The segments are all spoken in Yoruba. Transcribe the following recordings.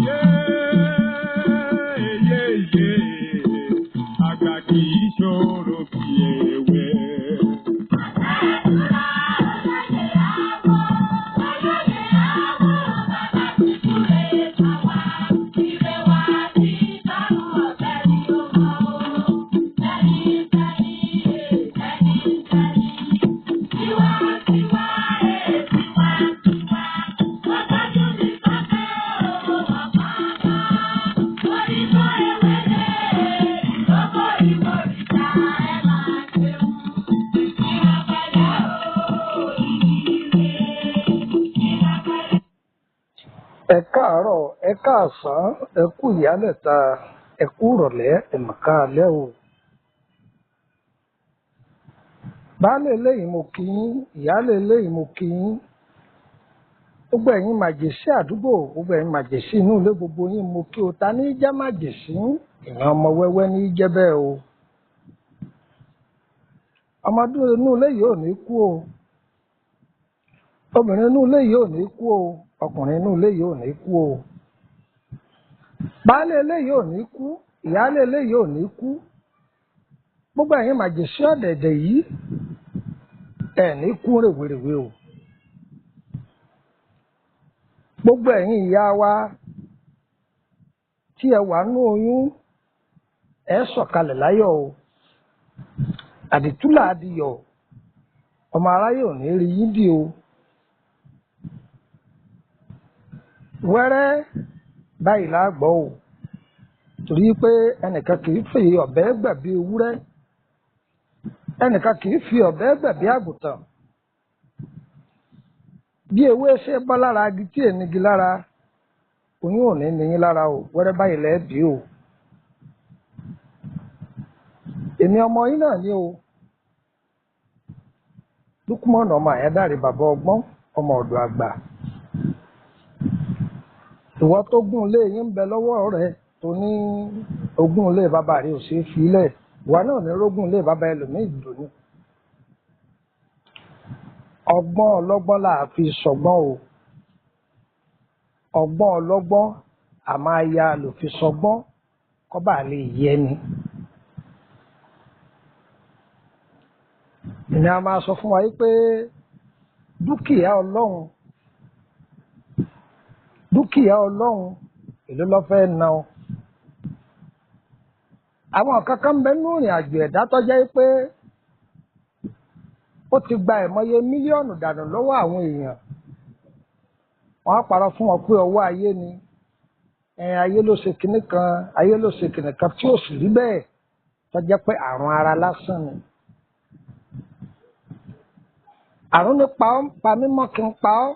Yé, àgbà kì í ṣòro bí èwe. Ẹ káàárọ̀, ẹ káàsán, ẹ kú ìyálẹ̀ta, ẹ kú ìrọ̀lẹ́, ẹ mà káalẹ́ o. Baálé eléyìí mo kí yín, ìyáálé eléyìí mo kí yín. Gbogbo ẹ̀yin màjèṣí àdúgbò, gbogbo ẹ̀yin màjèṣí inú ilé, gbogbo yín mo kí o. Ta ní í jẹ́ màjèṣí? Ìran ọmọ wẹ́wẹ́ ní í jẹ́ bẹ́ẹ̀ o. Ọmọdún inú ilé yìí ò ní kú o. Obìnrin inú ilé yìí ò ní kú o. Ọkùnrin inú ilé yìí ò ní kú o. Baálé eléyìí ò ní kú, ìyáálé eléyìí ò ní kú. Gbogbo ẹ̀yin màjèṣí ọ̀dẹ̀dẹ̀ yìí, ẹ̀ ní kú rèwerèwe o. Gbogbo ẹ̀yin ìyá wa tí ẹ wà nú oyún, ẹ sọ̀kalẹ̀ láyọ̀ o. Àdìtúlà adìyọ̀, ọmọ aráyé ò ní rí yín dì o. Wẹ́rẹ́ báyìí la gbọ́ o, torí pé ẹnìkan kì í fi ọ̀bẹ gbẹ̀bí ewúrẹ́, ẹnìkan kì í fi ọ̀bẹ gbẹ̀bí àgùntàn. Bí ewé ṣe bọ́ lára agi tí ènìgi lára, oyún ò ní ní yín lára o. Wẹ́rẹ́ báyìí lẹ́ẹ̀ bí o. Èmi ọmọ yín náà ni o, Lúkúmọ̀nù ọmọ Àyádáre, bàbá ọgbọ́n, ọmọ ọ̀dọ̀ àgbà. Ìwọ tó gún ilé yín ń bẹ lọ́wọ́ rẹ, tó ní ogún ilé bàbá rẹ ò ṣeé fi lẹ̀, ìwọ náà ní rógún ilé bàbá ẹlòmíì dòní. Ọgbọ́n ọlọ́gbọ́n là á fi sọgbọ́n o. Ọgbọ́n ọlọ́gbọ́n a máa ya lò fi sọgbọ́n kó bàa lè yé ni. Èmi a máa sọ fún wa yí pé dúkìá Ọlọ́run, dúkìá Ọlọ́run èló ló fẹ́ ná ọ. Àwọn kankan ń bẹ nínú ìrìn àjò ẹ̀dá tó jẹ́ pé ó ti gba ẹ̀mọye mílíọ̀nù dànù lọ́wọ́ àwọn èèyàn. Wọ́n á parọ́ fún wọn pé ọwọ́ ayé ni, ẹ̀ ayé ló ṣe kinní kan, ayé ló ṣe kinní kan, tí ò sì rí bẹ́ẹ̀, tó jẹ́ pé àrùn ara lásán ni. Àrùn ní pa ọ́, pa mí mọ́ kí n pa ọ́,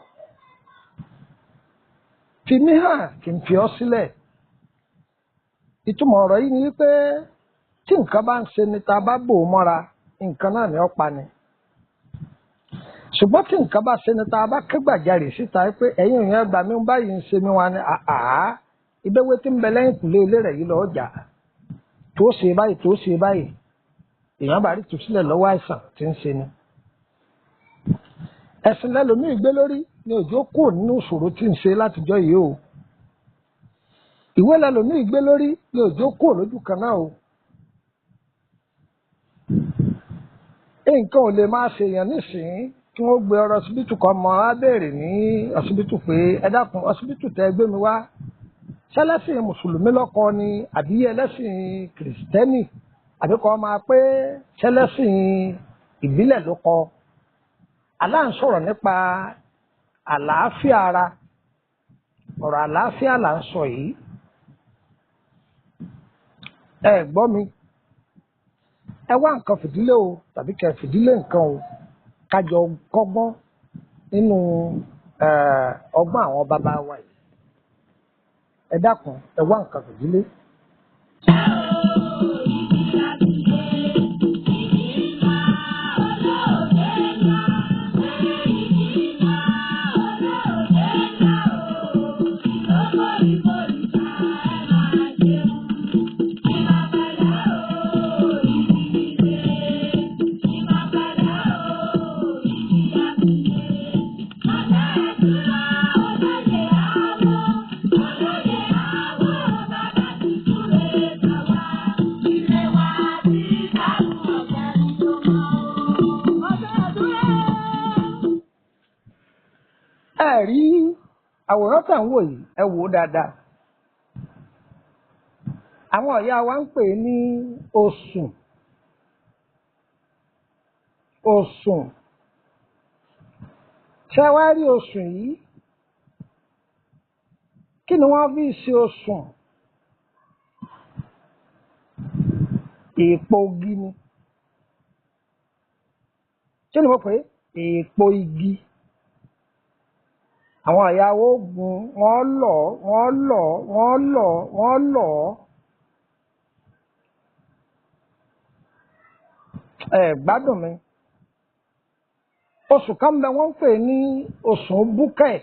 fi mí hàn kí n fi ọ́ sílẹ̀. Ìtumọ̀ ọ̀rọ̀ yìí ni wípé tí nǹkan bá ń ṣe ni tá a bá bò ó mọ́ra, nǹkan náà ni ó pa ni. Ṣùgbọ́n tí nǹkan bá ṣe ni tá a bá ké gbàjarè síta pé ẹ̀yin òyìn ẹgbàá mi ń báyìí ń ṣe mí, wá ní àhá ìbéwé tí ń bẹ lẹ́yìn kùlé ilé rẹ̀ yìí lọ́ọ́ jà tó ṣe báyìí, tó ṣe báyìí, èèyàn bá rí tùsílẹ̀ lọ́wọ́ àìsàn tí ń ṣe ni. Ẹ̀sìn lẹ́lòmíì gbé lórí ni òjò kù nínú ìṣòro tí ń ṣe látijọ́ yìí o. Ìwé lẹ́lòmíì gbé lórí ni òjò kù lójú kan náà o. Nǹkan ò lè máa ṣèyàn nísìnyí kí wọ́n gbé ọ̀rọ̀ ọsibítù kan mọ́ á béèrè ní ọsibítù pé ẹ dákun, ọsibítù tẹ́ gbé mi wá, ṣẹlẹ́sìn mùsùlùmí lọ́kọ ni àbí ẹlẹ́sìn kìrìsìtẹ́nì, àbí kọ́ máa pé ṣẹlẹ́sìn ìbílẹ̀ ló kọ. Àlá ń sọ̀rọ̀ nípa àlàáfíà ara, ọ̀rọ̀ àlàáfíà là ń sọ yìí. Ẹ gbọ́ mi, ẹ wá nǹkan fìdílé o, tàbí kẹ́ fìdílé nǹkan o, kájọ kọ́gbọ́n nínú ọgbọ́n àwọn bàbá wa yìí. Ẹ dákun, ẹ wá nǹkan fìdílé. Thank you. Ẹ rí àwòrán tà ń wò yìí, ẹ wò ó dáadáa. Àwọn ìyá wa ń pè é ní osùn. Osùn. Ṣé wá rí osùn yìí? Kí ni wọ́n fi ṣe osùn? Èèpo igi ni. Kí ni mo pè é? Èèpo igi. Àwọn ìyá wa ó gun, wọ́n lọ̀, wọ́n lọ̀, wọ́n lọ̀, wọ́n lọ̀. Ẹ gbádùn mi. Oṣù kan bẹ wọ́n ń pè ní oṣù búkẹ̀.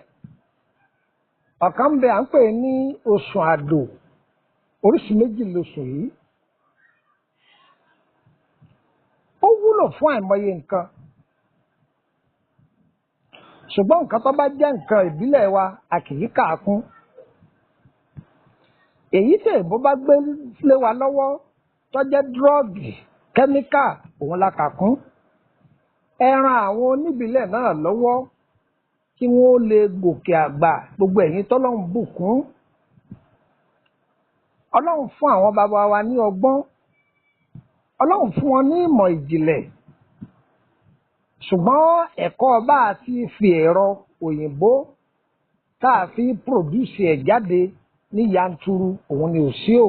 Ọ̀kan bẹ à ń pè ní oṣù àdò. Oríṣi méjì loṣù yìí. Ó wúlò fún àìmọye nǹkan. Ṣùgbọ́n nǹkan tó bá jẹ́ nǹkan ìbílẹ̀ wa, a kì í kà á kún. Èyí tí èèbó bá gbé lé wa lọ́wọ́ tó jẹ́ dírọ́ọ̀gì, kẹ́míkà, òun la kà kún. Ẹ ran àwọn oníbílẹ̀ náà lọ́wọ́ kí wọ́n ó lè gòkè àgbà, gbogbo ẹ̀yin tọ́lọ́run bùkún. Ọlọ́run fún àwọn bàbá wa ní ọgbọ́n. Ọlọ́run fún wọn ní ìmọ̀ ìjìnlẹ̀. Ṣùgbọ́n ẹ̀kọ́ bá a ti fi ẹ̀rọ òyìnbó tá a fi pòdúsì ẹ̀ jáde ní yanturu, òun ni ò sí o.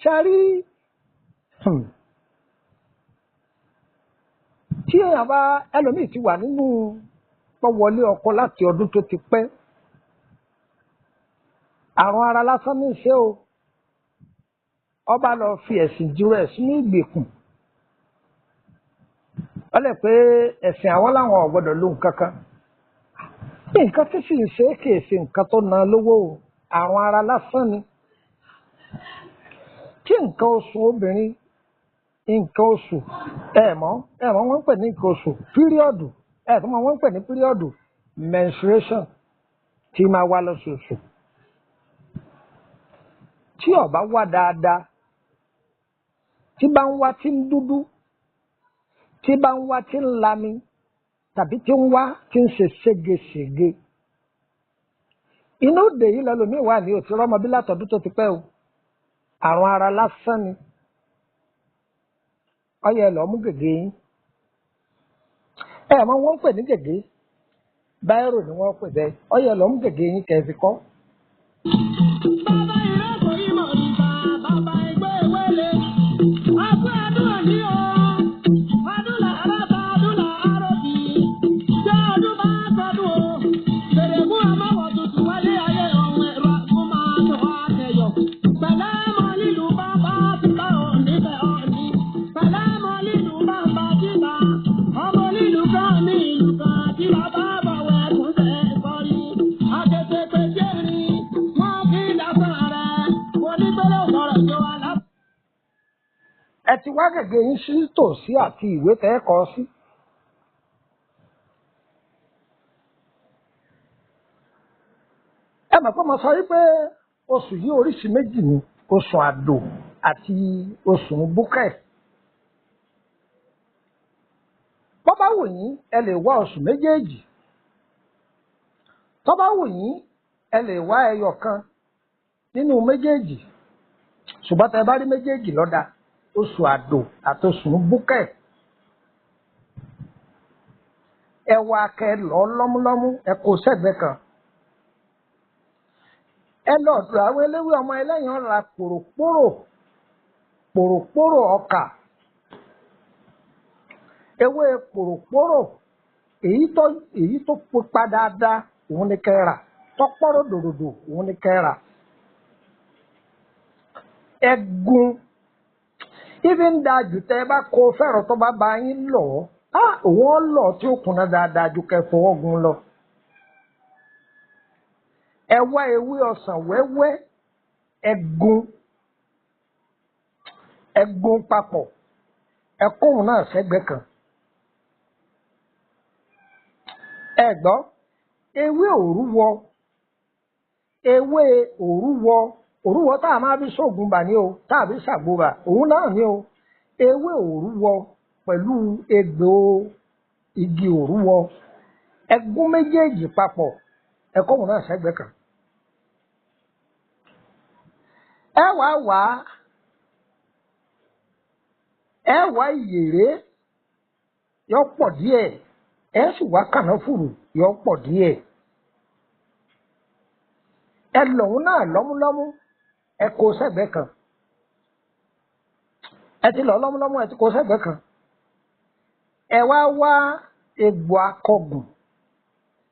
Ṣé rí tí èèyàn bá ẹlòmíì ti wà nínú pọ́wọlé ọkọ láti ọdún tó ti pẹ́, àrùn ara lásán ní í ṣe o. Ọba lọ fi ẹ̀sìn jírò ẹ̀ sínú ìgbèkùn. Wọ́n lè pé ẹ̀sìn àwọn làwọn ò gbọ́dọ̀ lo nǹkan kan. Nǹkan tí sì ń ṣe é kìí ṣe nǹkan tó na lówó o. Àrùn ara lásán ni. Tí nǹkan oṣù obìnrin, nǹkan oṣù, ẹ mọ̀ wọ́n ń pè ní nǹkan oṣù, píríọ̀dù, ẹ tó mọ̀ wọ́n ń pè ní píríọ̀dù, menstruation tí máa wá lóṣooṣù. Tí ó bá wá dáadáa, tí bá ń wá tí ń dúdú, tí bá ń wá tí ń lami, tàbí tí ń wá tí ń ṣe ségesège. Inú òde yìí lẹlòmíì wà ní òtí rọ́mọbí látọdún tó ti pẹ́ o. Àrùn ara lásán ni. Ọyẹ ẹ lọ mú gègé yín. Ẹ mọ̀ wọ́n ń pè ní gègé. Báírò ni wọ́n pè bẹ́ẹ̀. Ọyẹ ẹ lọ mú gègé yín kẹ́ ẹ fi kọ́. Bàbá ìrẹ́pọ̀ ìmọ̀ ìgbà, bàbá ẹgbẹ́ ìwélé. Àpẹ́ àdúrà ní o. Àdúrà aláta, àdúrà àròbì. Jẹ́ ọdún bá tọdún o. Bèrè mú àmọ́wọ̀ tuntun wálé ayé ọ̀hún ẹ̀rọ fún máa tó àtẹ̀yọ̀. Pẹ̀lẹ́ mọ lílu bàbá ti bá ò níbẹ̀ ọ̀ní. Pẹ̀lẹ́ mọ lílu bàbá ti bá. Ọmọ lílu kan ní ìlú kan tí bàbá bọ̀wẹ̀ kún sẹ́ sọ́rí. Àtẹ̀tẹ̀ pèsè rìn, wọ́n fi lásán rẹ̀. Onígbélé sọ̀rọ̀ tó wà lápá. Ẹ ti wá gègé yín sí tòsí àti ìwé tẹ́ ẹ kọ sí. Ẹ mọ̀ pé mo sọ wípé oṣù yìí oríṣi méjì ni, oṣù àdò àti oṣù búkẹ̀. Bó bá wù yín, ẹ lè wá oṣù méjèèjì. Tó bá wù yín, ẹ lè wá ẹyọ kan nínú méjèèjì. Ṣùgbọ́n tẹ́ ẹ bá rí méjèèjì lọ́dà, oṣù àdò àti oṣù búkẹ̀. Ẹ wá kẹ lọ lọ́múlọ́mú, ẹ kó sẹ́gbẹ̀ẹ́ kan. Ẹ lọ ọ̀dọ̀ àwọn eléwé ọmọ ẹlẹ́yìn ọ̀ra pòròpórò, pòròpórò ọkà. Ewé pòròpórò, èyí tó pupa dáadáa, òun ni kẹ́ rà. Tọ́pọ́rọ̀ dòdòdò, òun ni kẹ́ rà. Ẹ gun. Ibi ń da jù tẹ́ ẹ bá kó fẹ́ràn tó bá ba yín lọ̀ ọ́. Á òun ó lọ̀ tí ó kùnà dáadáa ju kẹ́ fọwọ́ gun lọ. Ẹ wá ewé ọsàn wẹ́wẹ́, ẹ gun, ẹ gun papọ̀, ẹ kóhun náà sẹ́gbẹ̀ẹ́ kan. Ẹ gbọ́, ewé òrúwọ, ewé òrúwọ, òrúwọ tá a máa fi ṣoògùn bà ní o, tá a fi ṣàgbo bà, òun náà ní o. Ewé òrúwọ pẹ̀lú egbò igi òrúwọ. Ẹ gún méjèèjì papọ̀, ẹ kó òun náà sẹ́gbẹ̀ẹ́ kan. Ẹ wá wá ẹ wá ìyèré yọ pọ̀ díẹ̀, ẹ sì wá kànáfùrù yọ pọ̀ díẹ̀. Ẹ lòun náà lọ́múlọ́mú, ẹ kó sẹ́gbẹ̀ẹ́ kan. Ẹ ti lọ lọ́múlọ́mú, ẹ ti kó sẹ́gbẹ̀ẹ́ kan. Ẹ wá wá egbò akọgùn.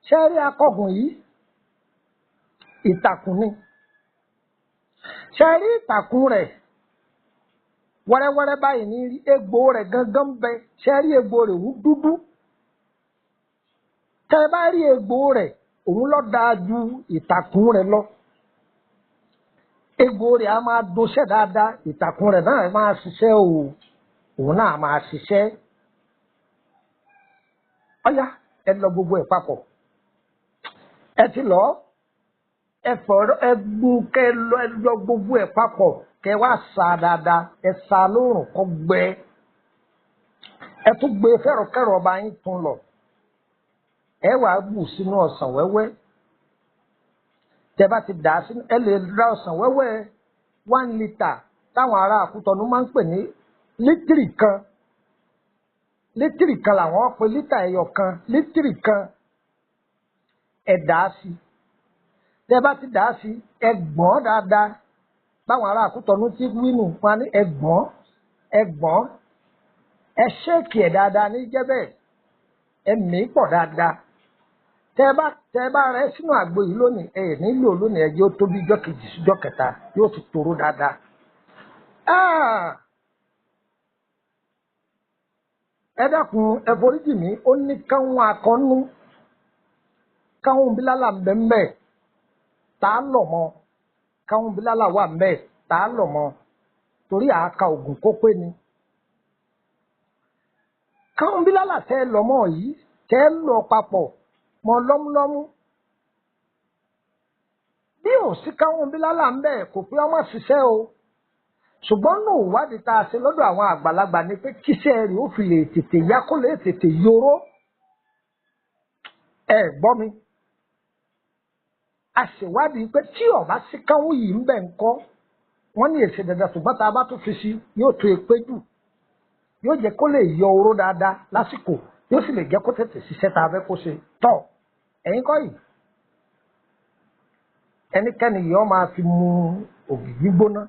Ṣé rí akọgùn yìí? Ìtàkùn ni. Ṣé rí ìtàkùn rẹ̀? Wẹ́rẹ́wẹ́rẹ́ báyìí ní rí egbò rẹ̀ gangan bẹ. Ṣé rí egbò rẹ̀ òun dúdú? Tẹ́ ẹ bá rí egbò rẹ̀, òun ló dáa ju ìtàkùn rẹ̀ lọ. Egbò rẹ̀ á máa doṣẹ́ dáadáa, ìtàkùn rẹ̀ náà máa ṣiṣẹ́ o, òun náà máa ṣiṣẹ́. Ọ̀yá, ẹ lọ gbogbo ẹ̀ papọ̀. Ẹ ti lọ, ẹ fọ̀rọ̀ ẹ gún kẹ lọ, ẹ lọ gbogbo ẹ̀ papọ̀, kẹ wá sa dáadáa, ẹ sa lóòrùn kó gbẹ. Ẹ tún gbé fẹ́rọ̀kẹ́rọ̀ ọba yín tún lọ. Ẹ wàá bù sínú ọsàn wẹ́wẹ́. Tẹ bá ti dà á sínú, ẹ lè ra ọsàn wẹ́wẹ́ 1 litre táwọn ará Àkútọ̀nù máa ń pè ní lítìrì kan. Lítìrì kan làwọn pe lítà ẹyọ kan, lítìrì kan. Ẹ dà á sí. Tẹ bá ti dà á sí, ẹ gbọ̀n dáadáa. Báwọn ará Àkútọ̀nù ti wí nù wọn ní ẹ gbọ̀n, ẹ gbọ̀n, ẹ ṣéèkì ẹ̀ dáadáa ní jẹ́ bẹ́ẹ̀. Ẹ mì í pọ̀ dáadáa. Tẹ bá rẹ sínú àgbo yìí lónìí, ẹ nílò lónìí, ẹ jẹ́ ó tó bí ijọ́ kejì sí ijọ́ kẹta, yóò ti tòró dáadáa. Ah! Ẹ dákun, ẹ foríjì mí, ó ní káwọn akọnú, káwọn bílálà ń bẹ ń bẹ, tá a lọ̀ mọ́, káwọn bílálà wà ń bẹ, tá a lọ̀ mọ́, torí àáka ògùn kó pé ni. Káwọn bílálà tẹ́ ẹ lọ̀ mọ́ yìí, tẹ́ ẹ lọ papọ̀ mọ́ lọ́múlọ́mú. Bí ò sí káwọn bílálà ń bẹ, kò pé ọmọ ṣiṣẹ́ o. Ṣùgbọ́n nù ìwádìí tá a ṣe lọ́dọ̀ àwọn àgbàlagbà ni pé kíṣẹ́ rẹ̀ ó fi lè tètè yá kó lè tètè yoró. Ẹ gbọ́ mi. A ṣèwádìí pé tí ọ̀bá sí káwọn yìí ń bẹ ńkọ́, wọ́n ní èsì dandan, ṣùgbọ́n tá a bá tún fi sí yóò tó e pé jù. Yóò jẹ́ kó lè yọ oró dáadáa lásìkò, yóò sì lè jẹ́ kó tètè ṣiṣẹ́ tá a fẹ́ kó ṣe. Tọ̀, ẹ̀yin kọ́ yìí. Ẹnikẹ́ni yìí ó máa fi mu ògì gbígbóná.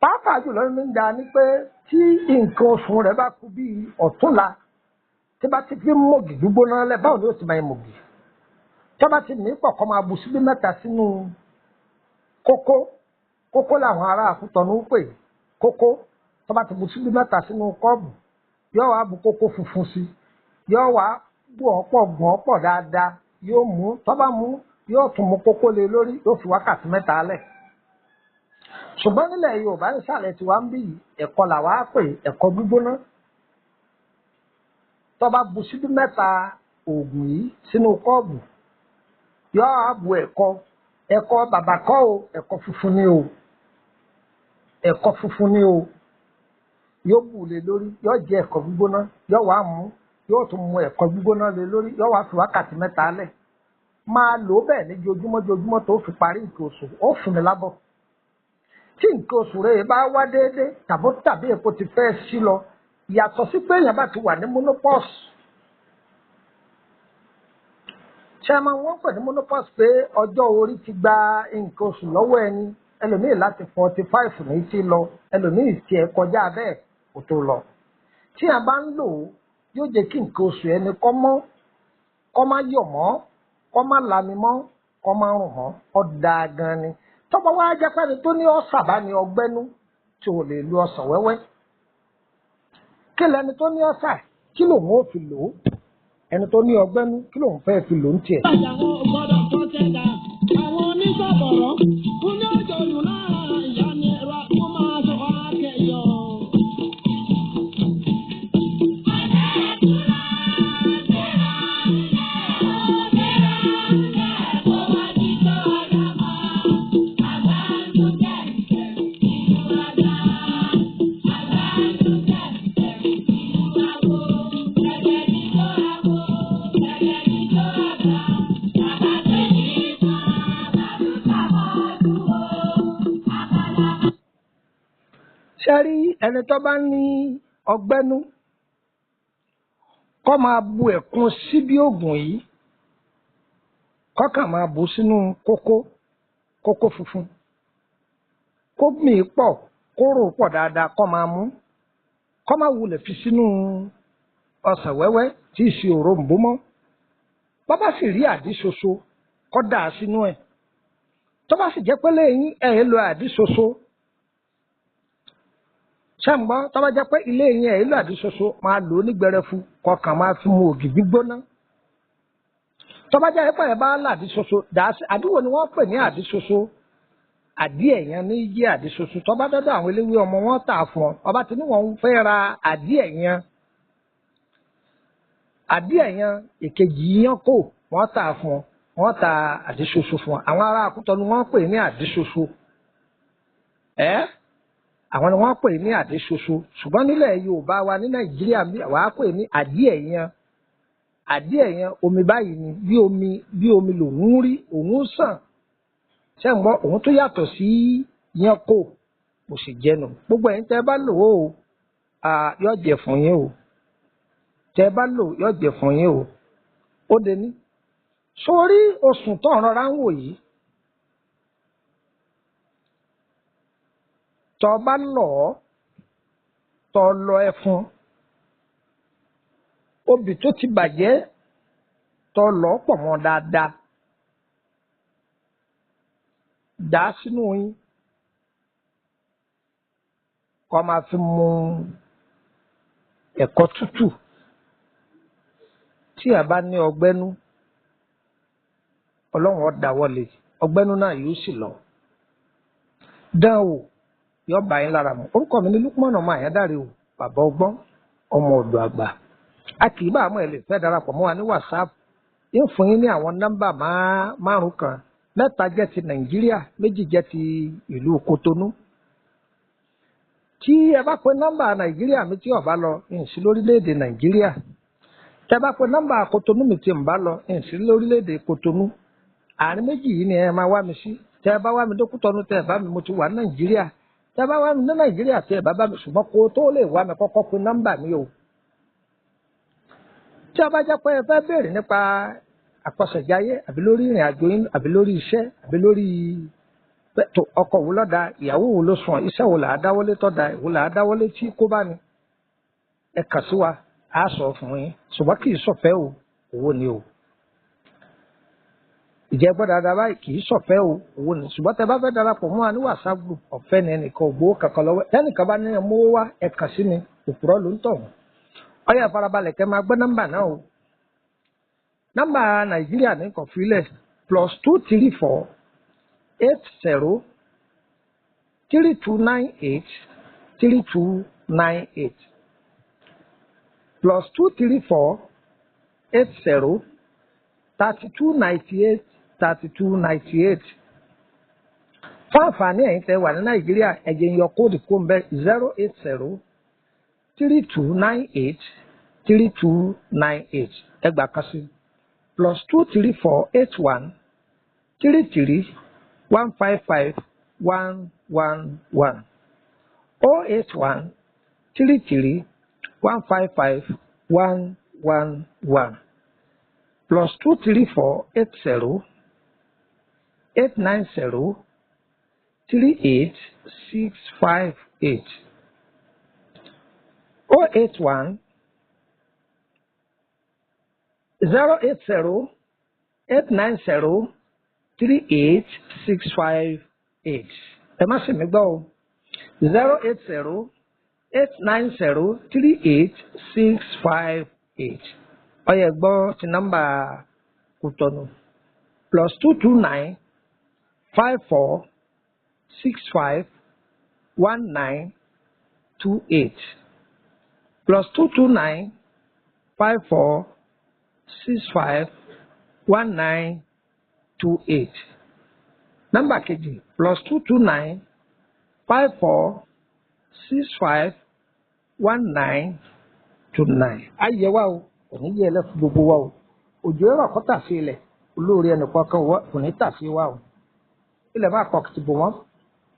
Pàápàá jùlọ ní ń da ni pé tí nǹkan oṣù rẹ̀ bá kú bíi ọ̀túnla, tí bá ti fi mọ̀gì gbígbóná lẹ̀, báwo ni ó ti máa mọ̀gì? Tí bá ti mí pọ̀ kọ́ máa bu síbí mẹ́ta sínú kókó. Kókó làwọn ará Àkútọ̀nù ń pè kókó. Tí bá ti bu síbí mẹ́ta sínú kọ́ọ̀bù, yóò wá bu kókó funfun sí, yóò wá gbọ̀n pọ̀ gbọ̀n pọ̀ dáadáa, yóò mú. Tó bá mú, yóò tún mú kókó lé lórí, yóò fi wákàtí mẹ́ta lẹ̀. Ṣùgbọ́n nílẹ̀ Yorùbá nísàlẹ̀ tiwa ń bí yìí, ẹ̀kọ làwa á pè ẹ̀kọ gbígbóná. Tó bá bu síbí mẹ́ta òògùn yìí sínú kọ́ọ̀bù, yóò á bu ẹ̀kọ, ẹ̀kọ bàbà kọ́ o, ẹ̀kọ funfun ni o, ẹ̀kọ funfun ni o. Yóò bù lé lórí, yóò jẹ ẹ̀kọ gbígbóná, yóò wá mú, yóò tún mu ẹ̀kọ gbígbóná lé lórí, yóò wá fi wákàtí mẹ́ta lẹ̀. Máa lò ó bẹ́ẹ̀ ní jojúmọ́ jojúmọ́ tó fi parí nǹkan oṣù, ó fún mi lábọ̀. Tí nǹkan oṣù rẹ̀ bá wá déédé tàbó tàbí èpo ti fẹ́ sí lọ, yàtọ̀ sí pé èèyàn bá ti wà ní menopause. Ṣé ẹ máa wọ́n pè ní menopause pé ọjọ́ orí ti gba nǹkan oṣù lọ́wọ́ ẹni, ẹlòmíì láti 45 ní ti lọ, ẹlòmíì tiẹ̀ kọjá bẹ́ẹ̀ kò tó lọ. Tí a bá ń lò ó, yóò jẹ́ kí nǹkan oṣù ẹni kó mọ́, kó má yọ̀ mọ́, kó má lami mọ́, kó má rùn mọ́, ó dáa gan ni. Tọ́pọ̀ wá jẹ́ pẹ́ni tó ní ọ̀sà bá ní ọgbẹ́nú tí ò lè lu ọsàn wẹ́wẹ́. Kí lẹni tó ní ọ̀sà, kí lòun ó fi lò ó? Ẹni tó ní ọgbẹ́nú, kí lòun fẹ́ fi lò ó ń tiẹ̀? Àwọn ò gbọ́dọ̀ kọ́ tẹ́lá. Àwọn onísọ̀bọ̀rọ̀ fún ní òjò lù lára ìyá ni ẹ̀rọ kó máa sọ akẹ́yọ̀. Ṣé rí ẹni tó bá ní ọgbẹ́nú kó máa bu ẹ̀kún síbí ògùn yìí, kó kàn máa bù sínú kókó kókó funfun, kó mì í pọ̀, kó rò pọ̀ dáadáa, kó máa mú, kó máa wulẹ̀ fi sínú ọsàn wẹ́wẹ́ tí ì ṣe òrombó mọ́. Bá sì rí àdí ṣoṣo, kó dà á sínú ẹ̀. Tó bá sì jẹ́ pé lẹ́yìn ẹ̀ lo àdí ṣoṣo, ṣàǹgbọ́, tó bá jẹ́ pé ilé yín ẹ̀ lo àdí ṣoṣo, máa lò ó ní gbẹrẹfu, kọkàn máa fi mu ògì gbígbóná. Tó bá jẹ́ pé ẹ bá làdí ṣoṣo, dà á sí. Àdúgbò ni wọ́n pè ní àdí ṣoṣo, àdí ẹ̀yàn ní jẹ́ àdí ṣoṣo. Tó bá dọ́dọ̀ àwọn eléwé ọmọ, wọn tà fún ọ. Ọba tí wọ́n fẹ́ ra àdí ẹ̀yàn, àdí ẹ̀yàn èkejì yán kò, wọ́n tà fún ọ, wọ́n ta àdí ṣoṣo fún ọ. Àwọn ará Akútọ́nu wọ́n pè ní àdí ṣoṣo, ẹ́ àwọn ni wọ́n pè ní àdí ṣoṣo. Ṣùgbọ́n nílẹ̀ Yorùbá wa ní Nàìjíríà wàá pè ní àdí ẹ̀yàn. Àdí ẹ̀yàn omi báyìí ni, bí omi bí omi lòún rí, òun sàn. Ṣé ń gbọ́? Òun tó yàtọ̀ sí yán kò, mo sì jẹnu. Gbogbo ẹ̀yin tẹ́ bá lò ó, yóò jẹ fún yín o. Tẹ́ bá lò, yóò jẹ fún yín o. Ó de ní. Sórí oṣù tó ń rọra ń wò yìí, tọ́ bá lọ̀ ọ́, tọ́ lọ ẹfun, obì tó ti bàjẹ́, tọ́ lọ̀ ọ́ pọ̀ mọ́ dáadáa, dà á sínú oyin, kó máa fi mu ẹ̀kọ tútù. Tí a bá ní ọgbẹ́nú, Ọlọ́run ó dáwọ́lé ọgbẹ́nú náà, yóò sì lọ. Dán wò, yóò bá yín lára mu. Orúkọ mi ní Lukman ọmọ Àyándàre o, bàbá ọgbọ́n, ọmọ ọ̀dọ̀ àgbà. A kì í bá àmọ́ ẹ lè fẹ́ darapọ̀ mọ́ wa ní WhatsApp. Yóò fún yín ní àwọn nọ́mbà márùn kan: mẹ́ta jẹ́ ti Nàìjíríà, méjì jẹ́ ti ìlú Kotonu. Tí ẹ bá pe nọ́mbà Nàìjíríà mi tí ó bá lọ, ń sí lórílẹ̀‐èdè Nàìjíríà. Tẹ bá pe nọ́mbà Kotonu mi tí ń bá lọ, ń sí lórílẹ̀‐èdè Kotonu. Àárín méjì yìí ni ẹ máa wá mi sí. Tẹ bá wá mi dókítọ́nù, tẹ bá mi, mo ti wà ní Nàìjíríà. Tẹ bá wá mi ní Nàìjíríà, tẹ bá bá mi, ṣùgbọ́n kó tó lè wá mi, kọ́kọ́ pe nọ́mbà mi o. Tí a bá jẹ́ pé ẹ fẹ́ béèrè nípa àkọsẹ̀jáyé, àbí lórí ìrìn àjò yín, àbí lórí iṣẹ́, àbí lórí tó ọkọ wo lọ́dà, ìyàwó wo ló sùn, iṣẹ́ wo là á dáwọ́lé tọ́da, ìwo là á dáwọ́lé tí kó bá ní, ẹ kà sí wa, á sọ fún yín. Ṣùgbọ́n kì í ṣọ̀fẹ́ o, owó ni o. Ìjẹ́ gbọ́dọ̀ dáadáa báyìí, kì í ṣọ̀fẹ́ o, owó ni. Ṣùgbọ́n tẹ bá fẹ́ darapọ̀ mọ́ wa ní WhatsApp group, ọ̀fẹ́ ni, ẹnìkan ò gbowó kankan lọ́wọ́. Tẹ́nìkan bá ní ẹ mówó wá, ẹ kàn sí mi, òpùrọ́ ló ń tọ̀ wọ́n. Ó yá, farabalẹ̀ kẹ́ máa gbọ́ nọ́mbà náà o. Nọ́mbà Nàìjíríà ní kò fílẹ̀: +234 80 3298 3298, +234 80 3298 3298. Fún àǹfààní ẹ̀yin tẹ́ wà ní Nàìjíríà, ẹ̀jẹ̀ ń yọ code kó ń bẹ́: 080 3298 3298. Ẹgbàá kan sí: +234 81 33 155 111, 081 33 155 111, +234 80 890 38658, 081 080 890 38658. Ẹ má sì mí gbọ́ o: 080 890 38658. Ó yá, gbọ́ ti nọ́mbà Kútọ́nù: +229 54 65 19 28, +229 54 65 19 28. Nọ́mbà kejì: +229 54 65 19 29. Ayé wa o, kò ní yẹ ẹlẹ́fun gbogbo wa o. Òjò ẹ̀rọ kọ́ tà sí ilẹ̀ olóore ẹnìkan kan kò ní tà sí wa o. Ilẹ̀ máa kọ̀ kìtì bò wọ́n.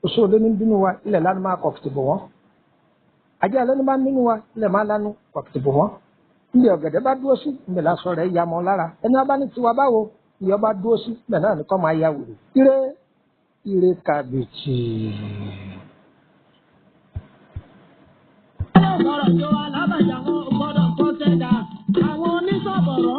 Oṣù olé ní bínú wa, ilẹ̀ lánàá máa kọ̀ kìtì bò wọ́n. Ajá ẹlẹ́ni bá nínú wa ilẹ̀ máa lanu pàkìtì bò wọ́n. Níbi ọ̀gẹ̀dẹ̀ bá dúró sí, níbẹ̀ lásọ rẹ̀ ya mọ́ lára. Ẹni wá bá ní tiwa báwo, ìyọ́ bá dúró sí, níbẹ̀ náà ni kọ́ máa ya wèrè. Ire ire kàbìtì. Ọ̀rọ̀ jọ alábàjá wọn ò gbọ́dọ̀ kọ́ sẹ́dá. Àwọn oníṣọ̀bọ̀rọ̀.